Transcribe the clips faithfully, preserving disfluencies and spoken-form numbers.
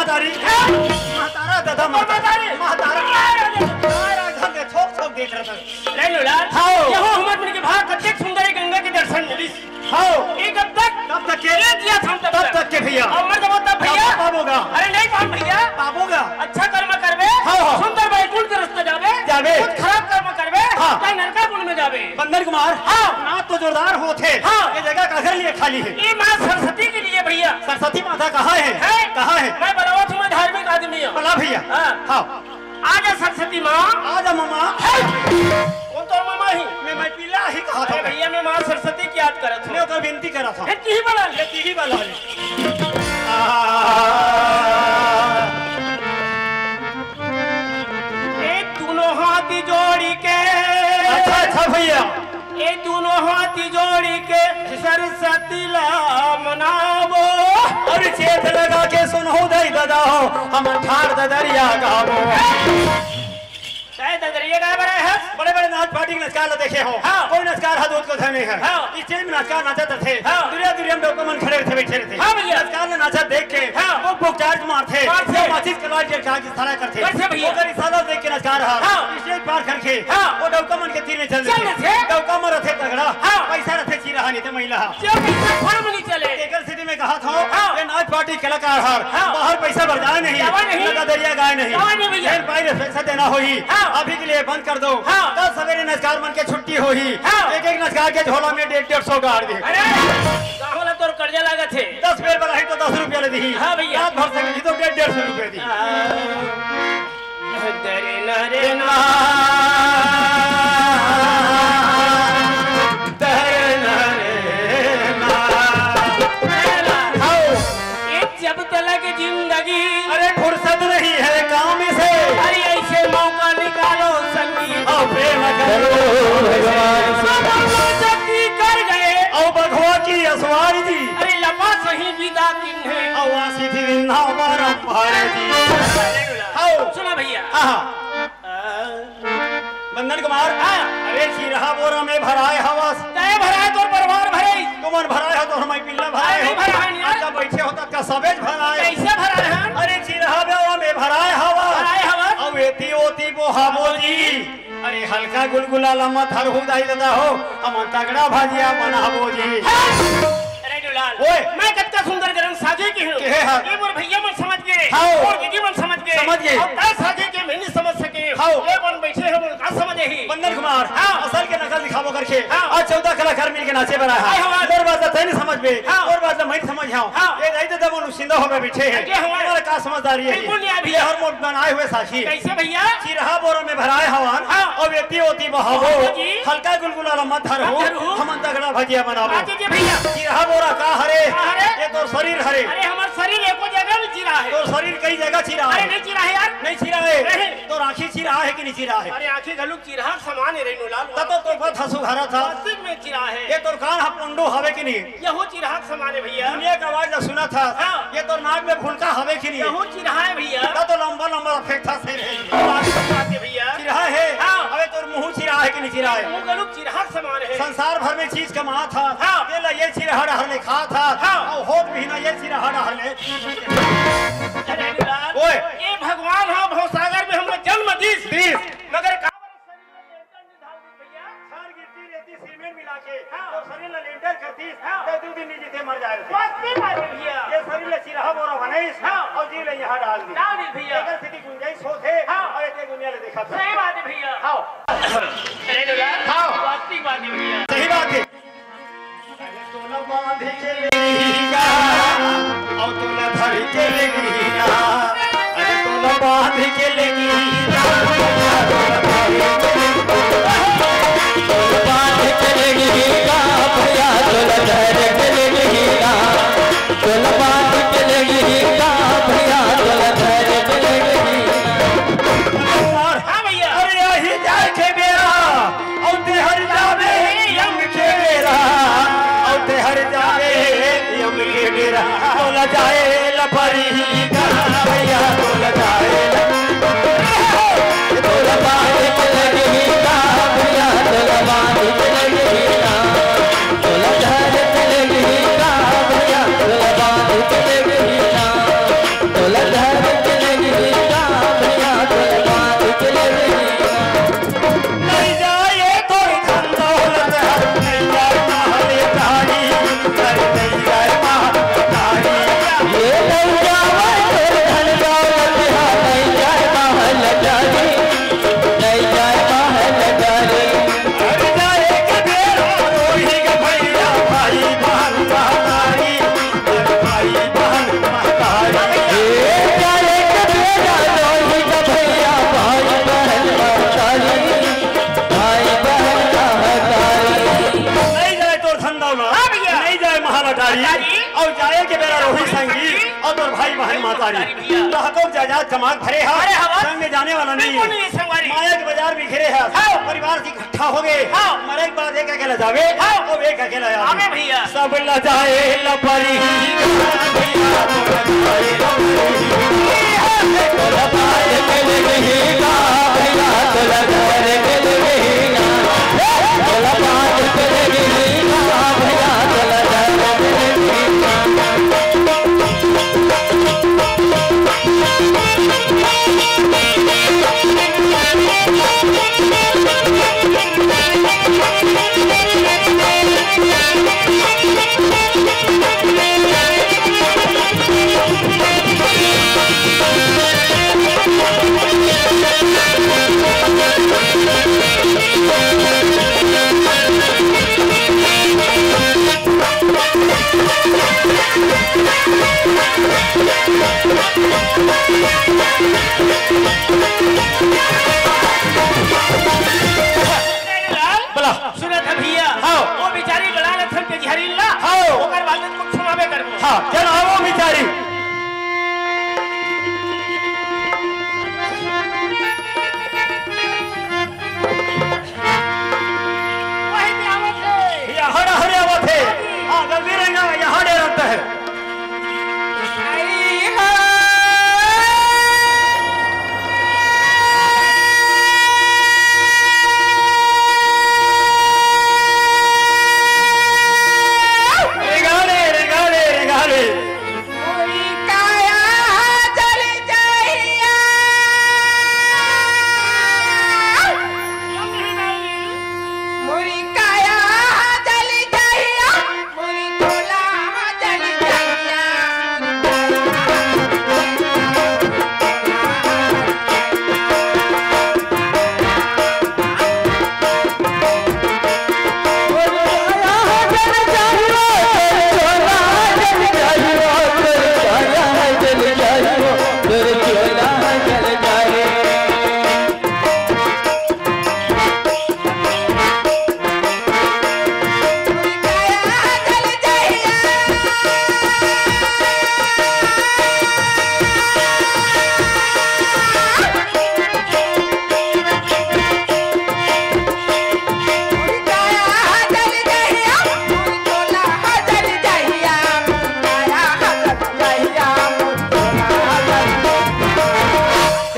महतारी। हाँ। महतारा दादा, महतारी। महतारा। अरे, अरे, अरे। अरे, घर के छोक छोक देख रहा था। ले लो लाल। हाँ। यहो हमर मन के भाग कतेक सुंदर हे गंगा के दर्शन मिलिस। हाँ। ये कब तक? तब तक के? ये दिया था तब तब तक। तक के भैया। अउ मर जब तब भैया। तब पाबोगा। अरे नहीं पाब भैया। पाबोगा। अच्छा कर्म करबे। हाँ, हाँ। सुंदर बैकुंठ के रास्ता जाबे। जाबे। कुछ खराब कर्म करबे। हाँ। तब नरका कुंड में जाबे। बंदन कुमार। हाँ। ना तो जोरदार होथे। हाँ। ये जगह काकर लिए खाली हे? ये माँ सरस्वती के लिए भैया। सरस्वती माता कहाँ हे? है। कहाँ हे? मैं बलावत हूँ, मैं धार्मिक आदमी हूँ। बला भैया। हाँ। हाँ। आजा सरस्वती माँ। आजा मामा। हे! कौन तोर मामा ही? मैं, मैं पीला ही कहा था अरे मैं। भैया, मैं माँ सरस्वती की याद करत हूँ। मैं ओकर विनती करत हूँ। हे, तिही बला ले। ये तिही बला ले। आ। ए दोनों हाथ जोड़ी के। अच्छा, अच्छा भैया। ए दोनों हाथ जोड़ी के सरस्वती ला मनावो। अरे चेत लगा के सुनहु दई ददा हो, हम ठाड़ ददरिया गावो। तैं ददरिया गाय बर आए हस? बड़े-बड़े नाच पार्टी के नचकार ला देखे हो। हाँ। कोई नचकार हा दूध को धने हे। हाँ। स्टेज में नचकार नाचत रथे। हाँ। दुरिया-दुरिया में डौका मन खड़े रथे, बैठे रथे। हाँ भैया। नचकार ला नाचत देख के हाँ। वो बुक चार्ज मारथे। मारथे। वो माचिस कलाल के काज इशारा करथे। करथे भैया। ओकर इशारा देख के नचकार हा। हाँ। स्टेज पार करके हाँ। वो डौका मन के तीर में चल चल देथे। देथे। डौका मन रथे तगड़ा। हाँ। पैसा रथे चिरहा नहीं ते महिला हा। जो पैसा फड़ में नहीं चले। एकर सेती मैं कहा था, हाँ। ये नाच पार्टी कलाकार हर हाँ। बाहर पैसा बर जाए नहीं, जावा नहीं। लगा दरिया गाए नहीं। जावा नहीं भैया। जेन पाई ले पैसा देना होही। हाँ। अभी के लिए बंद कर दो। हाँ। कल सवेरे नचकार मन के छुट्टी होही। हाँ। एक-एक नचकार के झोला में डेढ़ डेढ़ सौ गाड़ दे। अरे, का होला तोर कर्जा लागत हे? दस बेर बलाही तो दस रुपया ले दिही। हाँ भैया। रात भर से मिली तो डेढ़ डेढ़ सौ रुपया दी। हाँ। दरे नरे ना। दरे नरे ना। हौ। ये जब तलक जिंदगी अरे फुर्सत नहीं है काम से। अरे ऐसे मौका निकालो संगी। अउ प्रेम करो भगवान से। सब लोग जल्दी कर गए। अउ बघवा की असवारी जी। अरे लम्बा सही विदा किन्हे। अउ आसी थी वृंदावन भारत जी। हौ। सुना भैया। हाँ। बंदन कुमार, हाँ। अरे चिरहा बोरा में भराए हवस। तैं भराए, तोर परिवार भरे। तुमन भराए हो तो हमई पिल्ला भराए अरे हो। भराए हन यार। अच्छा बैठे हो तब का सबेज भराए। कैसे भराए हन? अरे चिरहा बोरा में भराए हवस। भराए हवस। अउ एती ओती बोहाबो जी। अरे हल्का गुलगुला लम्मा थरहू दाई ददा हो, हम तगड़ा भजिया बनाबो जी। हाँ। अरे दुलाल, ओए। मैं कतका सुंदर गरम साजे के हूँ। के हर? ये मोर भैया मन समझ गए, हाँ। मोर दीदी मन समझ गए, समझ गए। अउ तैं साजे के मैं नहीं समझ सके। हाँ। ये मन बैठे हैं, मन का समझ ही। बंदन कुमार, हाँ। असल के नकल दिखाबो करके। हाँ। आज चौदह कलाकार मिल के नाचे बर आए हैं। हाँ, हाँ। मोर बात ला तैं नहीं समझ बे, हाँ। मोर बात ला मैं नहीं समझ हूँ। हाँ। ये दाई ददा मन उसिंदा होवे बैठे हैं। अरे हाँ। तुम्हारा का समझदारी है? बिल्कुल नहीं है भैया। ये हर मोर बनाए हुए साखी। कैसे भैया? चिरहा बोरा में भराए हवन, हाँ। अउ एती ओती बहाबो। हाँ जी। हल्का गुलगुला ला मत धरहू, मत धरहू। हमन तगड़ा भजिया बनाबो। हाँ जी, जी भैया। चिरहा बोरा का हरे? का हरे? ये तोर शरीर हरे। अरे, हमर शरीर एको जगह नहीं चिरहा हे। तोर शरीर कई जगह चिरहा हे। अरे, नहीं चिरहा हे यार। नहीं चिरहा हे। नहीं। तोर आँखी चिरहा हे कि नहीं चिरहा हे? अरे, आँखी घलुक चिरहा समान हे रहीन लाल। त तो तोपत हस सुघरत हस। वास्तविक में चिरहा हे। ये तोर कान ह पोंडो हवे कि नहीं? यहू चिरहा के समान हे भैया। दुनिया के आवाज ला सुनत हस। हाँ। ये तोर नाक में फुलका हवे कि नहीं? यहू चिरहा हे भैया। त तो लंबा लंबा फेंकथस हे रे। बात, बात हे भैया। चिरहा हे। हाँ। अबे तोर मुँह चिरहा हे कि नहीं चिरहा हे? मुँह घलो चिरहा के समान हे। संसार भर में चीज कमात हस। हाँ। ये ला ये चिरहा डहर ले खात हस। हाँ। अउ होत भी ना ये चिरहा डहर ले। अरे लाल, ओए। ये भगवान ह भवसागर में हमला जन्म दीस। दीस। मगर का छर गिट्टी रेती सीमेंट मिला के हाँ। अउ शरीर ला लेंटर कर दीस, हाँ। त दू दिन नहीं जीते मर जाए रहिथे। बात नहीं बात है भैया। ये शरीर ला चिरहा बोरा बनाइस, हाँ। अउ जीव ला यहाँ डाल दीस। डाल दीस भैया। एकर सेती गुंजाइश होत हे, हाँ। अउ एते दुनिया ला देखत हे। सही बात है भैया। हाँ। अरे दुलार, हाँ। बात नहीं बात है भैया। सही बात है। तोला बांध के ले गई का, अउ तोला धर के ले गई ना। अरे तोला बांध के ले गई ना, तोला धर के ले गई। तोला बांध के ले गई का, भैया तोला धर के ले गई ना। तोला बांध के ले गई का, भैया तोला धर के ले गई ना। हाँ भैया। अरे यही जाए के बेरा। अरे भैया। लहको जायदाद कमा के भरे हस। अरे हवा। संग में जाने वाला नहीं। बिल्कुल नहीं संगवारी। माया के बाजार बिखरे हस। हाँ। परिवार से इकट्ठा हो गए। हाँ। मरे के बाद एक अकेला जावे। हाँ। वो एक अकेला आवे। आवे भैया। सब लजाए लपरी। बोला। सुनत ह भैया। हाँ। वो बेचारी गड़ा रथन के झरी ला। हाँ। ओकर बाद में तुम सुनावे करबो। हाँ, चल आवो बेचारी। वही पे आवत हे। यहाँ हरे आवत हे। हाँ, जल्दी रहना, यहाँ डे रहता है। रेंगाले, रेंगाले, रेंगाले। मोरी काया जल जाहिया। मोरी काया जल जाहिया। मोरी चोला जल जाहिया।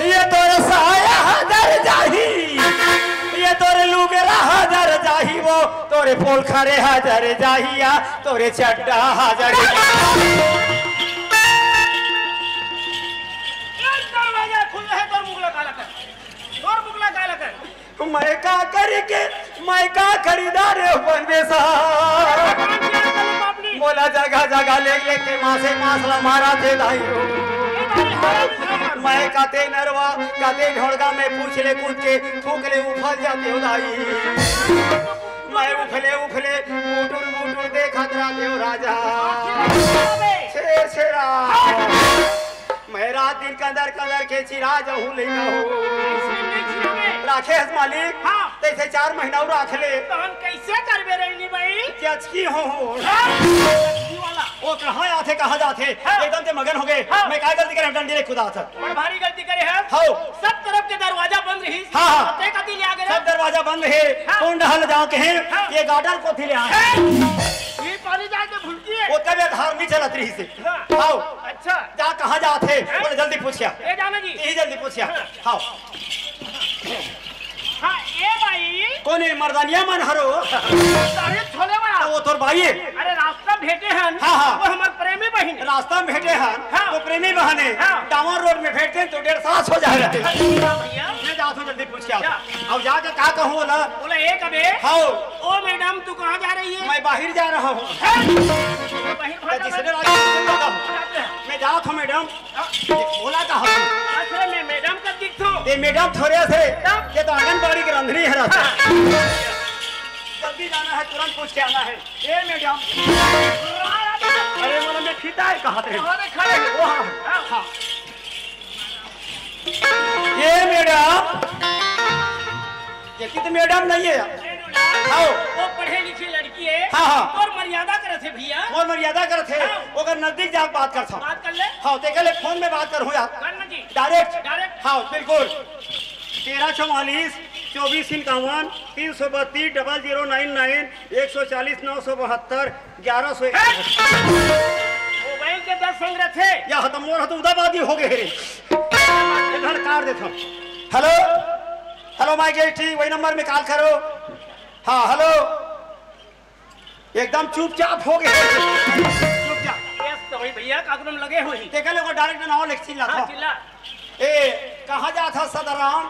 ये तोर साया हजर जाही, ये तोर लुगरा हजर जाही, वो तोरे पोलखरे हजर जाही या तोरे चड्डा हजर। दरवाजा खुला है, तोर मुगला काला कर, तोर मुगला काला कर। मैं का करी के, मैं का खरीदा रे परमेश्वर। मोला जगह जगह ले लेके मासे मास ला मारा थे दाई हो। मैं कते नरवा, कते ढोड़गा में पूछ ले कूद के, थूक ले उफल जाते हो दाई। मैं उफले उफले, बुटुर बुटुर देखत रहते हो राजा। छेर छेरा। मैं रात दिन कंदर कंदर के चिरा जाहूं लइका हो। कैसे नहीं चिरावे? राखे हस मालिक, हाँ। तैसे चार महीना अउ राख ले। तहन कैसे करबे रैनी भाई? जचकी हो हो। हाँ, जचकी वाला। वो कहाँ आथे, कहाँ जाथे? हाँ। एकदम ते मगन हो गए। हाँ। मैं काय गलती करे, डंडी ले कुदात हस। बड़ भारी गलती करे हस। हाँ। सब तरफ के दरवाजा बंद रही। हाँ, हाँ। ते कती ले आ गए? सब दरवाजा बंद हे। हाँ। कौन डहल जाके हे? हाँ। ये गार्डन कोती ले आए? हाँ। ये पानी जाके भुलकी है। वो तबे धार नहीं चलत रही से। हाँ। हाँ। अच्छा। जा, कहाँ जात हे? हैं? बोले, जल्दी पूछिया। ए, जाना जी। यही जल्दी पूछिया। हाँ। हाँ। हाँ, ए भाई। कौन हे मर्दानिया मन हरो? अरे, छोले वाला। तो वो तोर भाई हे। अरे, रास्ता भेटे हन। हाँ, हाँ। वो हमर प्रेमी बहिन। रास्ता में भेटे हन। हाँ। तो प्रेमी बहन हे। हाँ। डामर रोड में भेटते हैं तो डेढ़ सांस हो जाए रहते। अरे, भैया। मैं जात हूँ, जल्दी पूछिया। क्या? अब जाके का कहूँ बोला? बोला, ए कबे। हाँ। ओ मैडम, तू कहाँ जा रही है? मैं बाहर जा रहा हूँ। हैं? बाहर तो भागा जिसने भागा। रात को जाते हैं। मैं जात हूँ मैडम। ये बोला का हूँ? अच्छा, मैं मैडम का दिखतो। ये मैडम थोड़े से, तब? ये तो आंगनबाड़ी की रंधनी है रहता। हाँ। जल्दी जाना है, तुरंत पूछ के आना है। ए मैडम। अरे, बोला, मैं खिता है, कहाँ थे? अरे, खड़े हो। वो हाँ। हाँ। हाँ। ए मैडम, ये की तो मैडम नहीं है यार। हाँ। वो पढ़े लिखे लड़की है। हाँ, हाँ। तोर मर्यादा करत हे भैया। मोर मर्यादा करत हे। हाँ। ओकर नजदीक जाके बात करथंव। बात कर ले। हाँ, तेकर ले फोन में बात करहूँ यार। कर ना जी। Direct। Direct। हाँ, बिल्कुल। तेरह चौवालीस, चौबीस इक्यावन, तीन सौ बत्तीस, डबल ज़ीरो नाइन नाइन, एक सौ चालीस, नौ सौ बहत्तर, ग्यारह सौ एक। मोबाइल के दस संग रथे। या ह त मोर ह त उदाबादी हो गए रे। इधर काट देथंव। Hello, hello, my guest, वही नंबर में call करो। हाँ, hello। एकदम चुपचाप हो गए। चुपचाप। Yes, तो वही भैया, काकरम लगे हुई। तेकर ले ओकर direct नाव लिख चिल्ला हाँ, था। चिल्ला। ए, कहाँ जात हस सदाराम?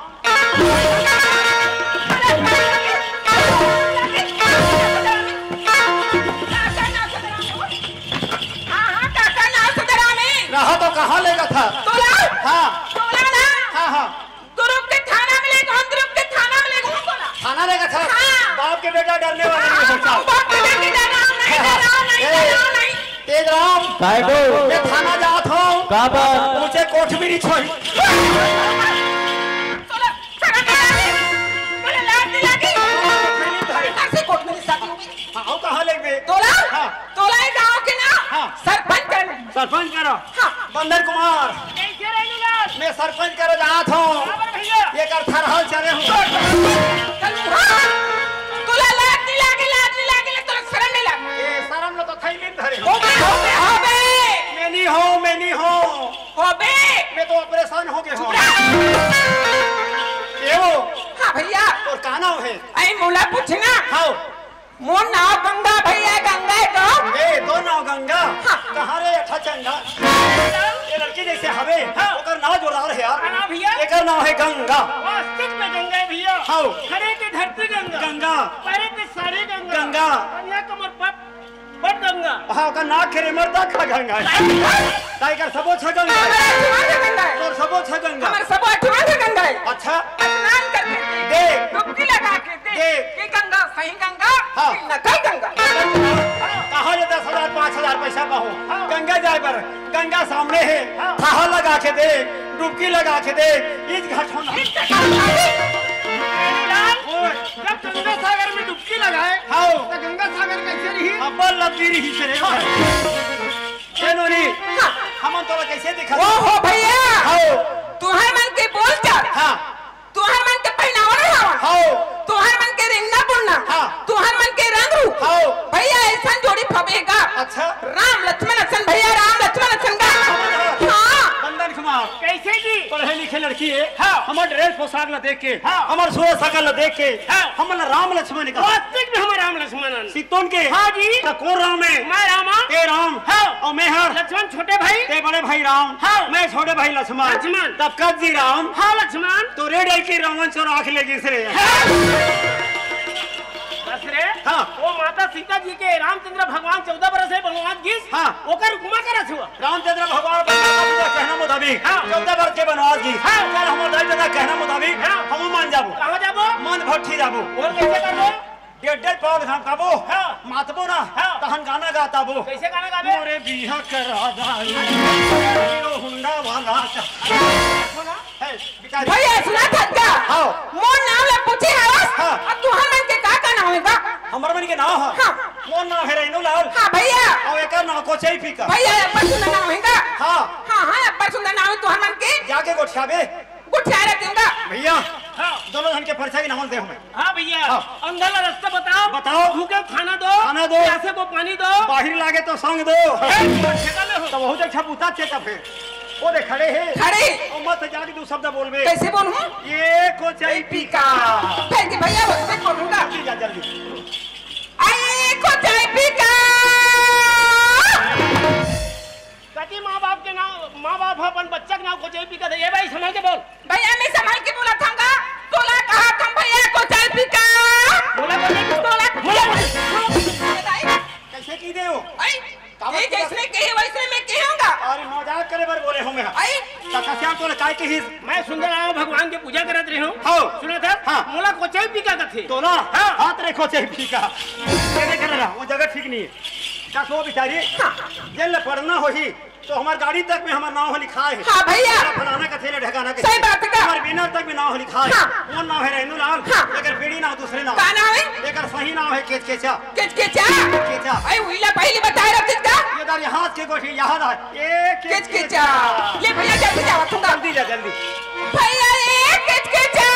हाँ, हाँ, काका, नाव सदाराम हे। रहा तो कहाँ लेगत हस? तोला? हाँ। तोला ना? हाँ, हाँ। दुर्ग के थाना में लेगहूँ, दुर्ग के थाना में लेगहूँ तोला। थाना लेगत हस? हाँ। बाप के बेटा डरने वाला नहीं हाँ, होता। बाप के बेटा डराओ नहीं, हाँ, हाँ। डराओ नहीं, ए, डराओ नहीं। तेज राम, काय बो? मैं थाना जात हंव। काबर? ऊंचे कोठ में नहीं छोड़। तोला, तोला, तोला लाज नहीं लागी? घर से कोठ में नहीं शादी हुई। हाँ, वो कहाँ ले गए? तोला? हाँ। तोला ये गांव के ना हाँ। सरपंच कर। सरपंच करो। हाँ। बंदर कुमार। कैसे रहे लाल? मैं सरपंच करो जात हंव। बराबर भैया। ये कर थरहल चले हूँ। हाँ। तोला लाज नहीं लागे, लाज नहीं लागे, तोला शर्म नहीं लागे। ए, शर्म लो तो थैली में धरे हो। होबे, होबे, होबे। मैं नहीं हूँ, मैं नहीं हूँ। होबे। मैं तो operation हो गया हूँ। चुप रह। ये वो। हाँ भैया। और का नाव हे? आई मोला पूछना। हाँ। मोर नाव गंगा भैया, गंगा हे तो। ए, तोर नाव गंगा? हाँ। कहाँ रे अच्छा चंगा? ये लड़की जैसे हवे, हाँ। ओकर नाव जोरदार हे यार। का नाव भैया? एकर नाव हे गंगा। वास्तविक में गंगा हे भैया। हाँ। हरे के धरती गंगा। गंगा। परे के साड़ी गंगा। गंगा। कन्याकुमारी पट, पट गंगा। हाँ, ओकर नाक के रे मर्दा का गंगा हे। ताई कर सबो छ गंगा हे। हमारा जीवन में गंगा हे। तोर सबो छ गंगा। हमारा सबो अठवा से गंगा हे। अच्छा। स्नान करके दे। दे। डुबकी लगा के दे। दे। ये गंगा सही गंगा, हाँ। कि नकल गंगा? कहाँ ले दस हजार, पाँच हजार पैसा पाहूँ? हाँ। गंगा जाए बर, गंगा सामने हे। हाँ। थाहा लगा के दे, डुबकी लगा के दे, इस घाट होना। इस घाट होना। ओए। जब गंगा सागर में डुबकी लगाए, हाँ। तो गंगा सागर कैसे रही? अब्बल लगी रही से रे। हाँ। ए नोनी, हाँ। हमन तोला कैसे दिखा? ओ हो भैया। हाँ। तुहर मन के बोल चाल। हाँ। तुहर मन के पहिनावा ओढ़ावा। हाँ। तुहर मन के रेंगना बुनना। हाँ। तुहर मन के रंग रूप। हाँ। भैया, ऐसन जोड़ी फबेगा। अच्छा। राम लक्ष्मण असन भैया, राम लक्ष्मण असन का। हाँ। बंदन कुमार। कैसे जी? पढ़े लिखे लड़की हे। हाँ। हमर dress पोशाक ला देख के, हाँ। हमर सूरत सकल ला देख के, हाँ। हमन ला राम लक्ष्मण का। वास्तविक में हमर राम लक्ष्मण। सितोन के? हाँ जी। त कोन राम हे? मैं राम हंव। ते राम। हाँ। अउ मैं हर? लक्ष्मण छोटे भाई। ते बड़े भाई राम। हाँ। मैं छोटे भाई लक्ष्मण। लक्ष्मण। तब कद जी राम। हाँ लक्ष्मण। तो रे डर के रावण चोर आँख ले गिस रे। हाँ। बस रे। हाँ। वो माता सीता जी के रामचंद्र भगवान चौदह बरस हे बनवास गिस। हाँ। ओकर उपमा करत हवस। रामचंद्र भगवान के कहना मुताबिक हाँ। चौदह बरस के बनवास गिस। हाँ। चल हमर दाई दादा कहना मुताबिक हाँ। हम मान जाबो। कहाँ जाबो? मन भट्ठी जाबो। और कैसे करबो? डेढ़ डेढ़ पाव धान खाबो, हाँ। मातबो ना, हाँ। तहन गाना गाताबो। कैसे गाना गाबे? मोरे बिहा करा दाई, हीरो होंडा वाला का। सुना? है, बिचारी। भैया, सुना था का? हाँ। मोर नाम ला पूछे हवस? हाँ। अब तुहर मन के का का नाम हे बा? हमर मन के नाम हे? हाँ। मोर नाम हे रेनू लाल। हाँ, भैया। अउ एकर नाम कोचई पीका। भैया, अब्बड़ सुंदर नाम हे का? हाँ। हाँ, हाँ, अब्बड़ सुंदर नाम हे तुहर मन के। जाके गोठियाबे। गोठियाए रह देंगा। भैया, हाँ। दोनों झन के परिचय के नाम दे हमें। हाँ भैया, हाँ। अंधा ला रास्ता बताओ। बताओ। भूखे खाना दो। खाना दो। प्यासे को पानी दो। बाहिर लागे तो संग दो। ए, ठेका ले हो। तो बहुत अच्छा पूता चेकअप हे। वो दे खड़े हे। खड़े। और मत जाके दू शब्द बोलबे। कैसे बोलूं? ए कोचई पीका। फेंक दे भैया, वो तो मैं बोलूंगा। जल्दी जा, जल्दी। आ, ए कोचई पीका। कति माँ बाप के नाम, माँ बाप ह अपन बच्चा के नाम कोचई पीका दे। ए भाई, संभल के बोल। भैया, मैं संभल के बोलत हंव गा। तोला कहत हंव भैया, कोचई पीका। बोला, बोला, बोला। तोला बोला, बोला। कैसे की दे हो? आई, काबर ये किया? जैसने कहे, वैसने मैं कहूंगा। अरे, मजाक करे बर बोले हंव मैं। आई। त कस्याम तोला काय कहिस? मैं सुंदर राम भगवान के पूजा करत रहे हंव। हाँ। सुना था? हाँ। मोला कोचई पीका कथे। तोला? हाँ। हाथ रे कोचई पीका। तेरे घर रहा, वो जगह ठीक नहीं है। का सो बिचारी? हाँ। जेन ले पढ़ना होही, तो हमर गाड़ी तक में हमर नाम ह लिखाए हे। हाँ भैया। फलाना कथे ले ढकाना कथे। सही बात हे का? हमर banner तक में नाम नाव लिखाय। हाँ। वो नाव हे रेनू लाल। हाँ। एकर बेटी नाव दूसरे नाव। का नाव हे? एकर सही नाव हे केचकेचा। केचकेचा? केचकेचा। अरे, उइला पहिली बताय रहितेस का? ये दारी हाथ के गोठी याद आय। ए, केचकेचा। केचकेचा। ले भैया, जल्दी जावत हूँ। जल्दी जा, जल्दी। भैया, ए, केचकेचा।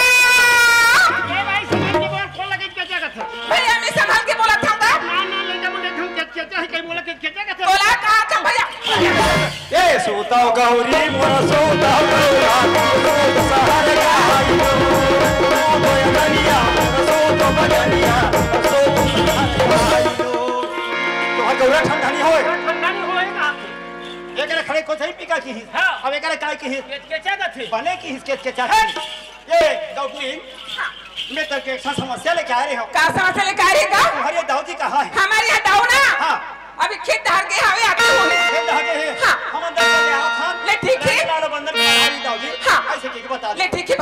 ए भाई, संभाल के बोल, कोन ला केचकेचा कथे? भैया, मैं संभाल के बोलत हूँ का? ना, ना, लइका मन देखे केचकेचा हे, कहीं बोला केचकेचा कथे। बोला का था भैया? ए, सोता गौरी मोर सोता गौरा, सोत सहर गाइलो। सोत बजनिया, सोत बजनिया, सोत सहर गाइलो। तोहर गौरा ठंडा नहीं होय। ठंडा नहीं होय का? एकरे खड़े को सही पिका किहिस। हाँ। अब एकरे काय किहिस? केचकेचा कथे। बने किहिस केचकेचा। हाँ। ये गौरी, मैं तेरे के एक समस्या लेके आ रही हूँ। का समस्या लेके आ रही है का? तुम्हारे दाऊ जी कहाँ है? हमारे यहाँ दाऊ ना? हाँ। अभी खेत डहर गे हवे, आते हुए। खेत डहर गे हे? हाँ। हम अंदर चले आवत हन। ले ठीक हे। लाल बंदर के हमारी दाऊ जी। हाँ। ऐसे के बता दे। ले ठीक हे,